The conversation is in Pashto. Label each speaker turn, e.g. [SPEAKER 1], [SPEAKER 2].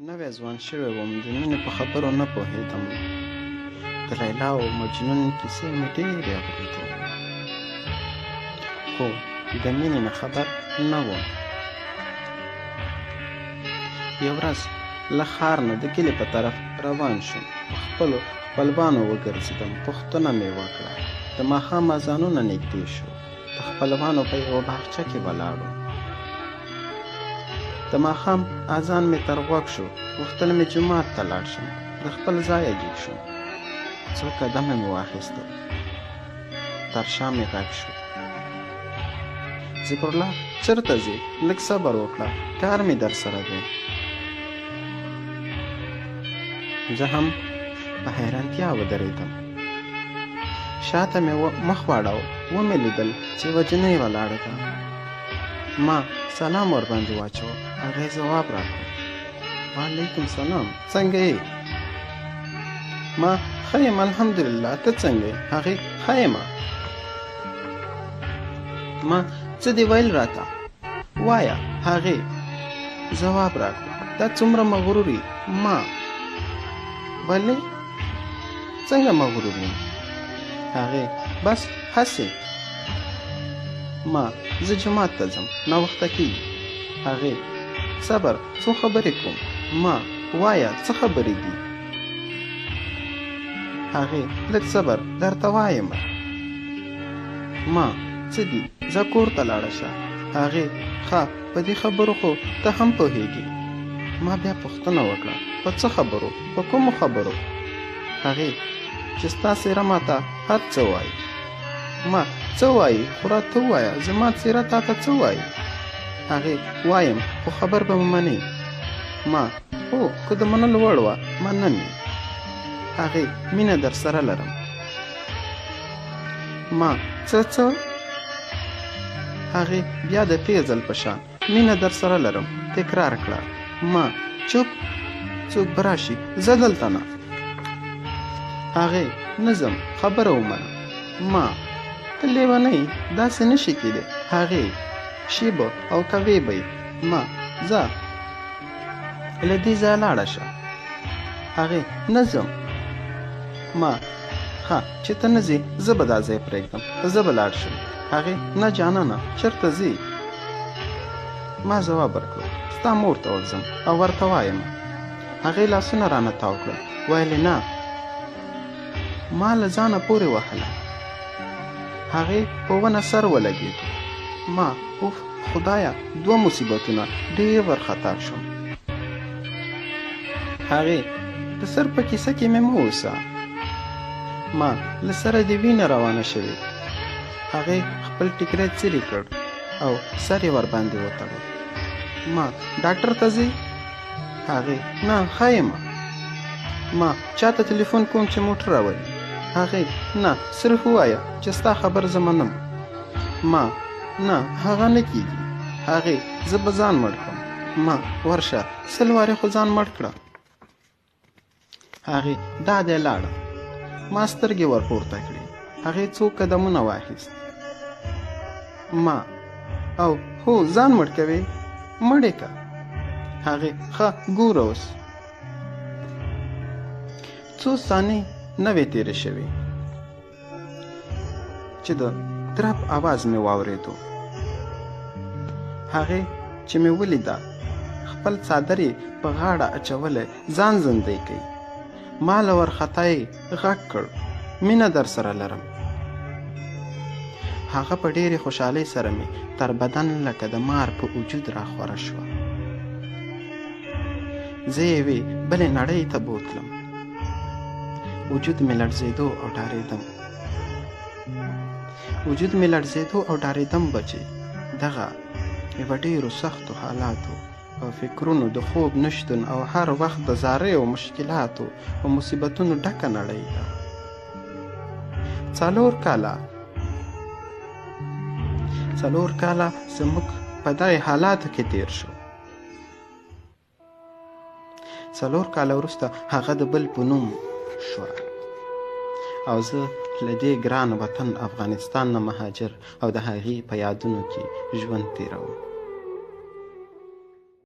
[SPEAKER 1] نوی ځوان شوی وم، د مینې په خبرو نه پوهېدم. د لیلا او مجنون کیسې مې ډېرې اورېدلې وې، خو د مینې نه خبر نه وم. یوه ورځ له ښار نه د کلي په طرف روان شوم. په خپلو خپلوانو وګرځېدم، پوښتنه مې وکړه. د ماښام اذانونه نږدې شو. د خپلوانو په یوه باغچه کې ولاړ وم. د ماښام اذان مې تر غوږ شو. غوښتل مې جومات ته لاړ شم. د خپل ځایه جګ شوم. څو قدمه مې واخیستل، تر شا مې غږ شو: ذکرالله چېرته ځې؟ لږ صبر وکړه، کار مې درسره دی. زه هم په حیرانتیا ودرېدم. شاته مې مخ واړاوه، ومې لیدل چې یوه جینۍ ولاړه ده. ما سلام ورباندې واچوه، هغې ځواب راکړ: وعلیکم سلام، څنګه یې؟ ما: ښه یم الحمدلله، ته څنګه یې؟ هغې: ښه یمه. ما: څه دې ویل راته وایه؟ هغې ځواب راکړ: دا څومره مغرور یې. ما: ولې؟ څنګه مغرور یم؟ هغې: بس هسې. ما: زه جومات ته ځم، ناوخته کېږي. هغې: صبر، څو خبرې کوم. ما: وایه، څه خبرې دي؟ هغې: لږ صبر، درته وایم. ما: څه دي؟ ځه کور ته لاړه شه. هغې: ښه، په دې خبرو خو ته هم پوهېږې. ما بیا پوښتنه وکړه: په څه خبرو؟ په کومو خبرو؟ هغې: چې ستا څېره ماته هر څه وایي. ما: څه وایي؟ خو راته ووایه، زما څېره تا ته څه وایي؟ هغې: وایم، خو خبر به مې منې. ما: هو، که د منلو وړ وه، منم یې. هغې: مینه درسره لرم. ما: څه څه؟ هغې بیا د تېر ځل په شان مینه درسره لرم تکرار کړه. ما: چوپ، څوک به راشي، ځه دلته نه. هغې: نه ځم، خبره ومنه. ما: ته لیونۍ، داسې نه شي کېدی. هغې: شي به او کوې به یې. ما: ځه له دې ځایه لاړه شه. هغې: نه ځم. ما: ښه، چې ته نه ځې، زه به دا ځای پرېږدم، زه به لاړ شم. هغې: نه جانانه، چېرته ځې؟ ما ځواب ورکړ: ستا مور ته ورځم او ورته وایم. هغې لاسونه رانه تاو کړل، ویل یې نه. ما له ځانه پورې وهله. هغې په ونه سر ولګېدو. ما: اوف خدایه، دوه مصیبتونه، ډېر ورخطا شوم. هغې: د سر په کیسه کې مې مه اوسه. ما: له سره دې وینه روانه شوې. هغې خپل ټیکری څیرې کړ او سر یې ورباندې وتړو. ما: ډاکټر ته ځې؟ هغې: نه، ښه یمه. ما: چاته تلیفون کوم چې موټر راولي؟ هغې: نه، صرف ووایه چې ستا خبر زه منم. ما: نه، هغه نه کېږي. هغې: زه به ځان مړ کړم. ما: ورشه، 100 وارې خو ځان مړ کړه. هغې: دا دی لاړه. ما سترګې ورپورته کړې. هغې څو قدمونه واخیست. ما: او هو، ځان مړ کوې؟ مړ یې که. هغې: ښه، ګوره اوس. څو ثانیې نه وې تېرې شوې چې د درب اواز مې واورېدو. هغې چې مې ولیده، خپل څادر یې په غاړه اچولی، ځان زندۍ کوي. ما له ورخطا یې غږ کړ: مینه درسره لرم. هغه په ډېرې خوشحالۍ سره مې تر بدن لکه د مار په وجود راخوره شوه. زه یوې بلې نړۍ ته بوتلم. وجود مې لړزېدو او ډارېدم. وجود مې لړزېدو او ډارېدم به چې دغه یوه ډېرو سختو حالاتو او فکرونو، د خوب نشتون او هر وخت د زاریو، مشکلاتو او مصیبتونو ډکه نړۍ ده. 4 کاله زموږ په دغې حالاتو کې تېر شو. 4 کاله وروسته هغه د بل په نوم شوه او زه له دې ګران وطن افغانستان نه مهاجر او د هغې په یادونو کې ژوند تېروم.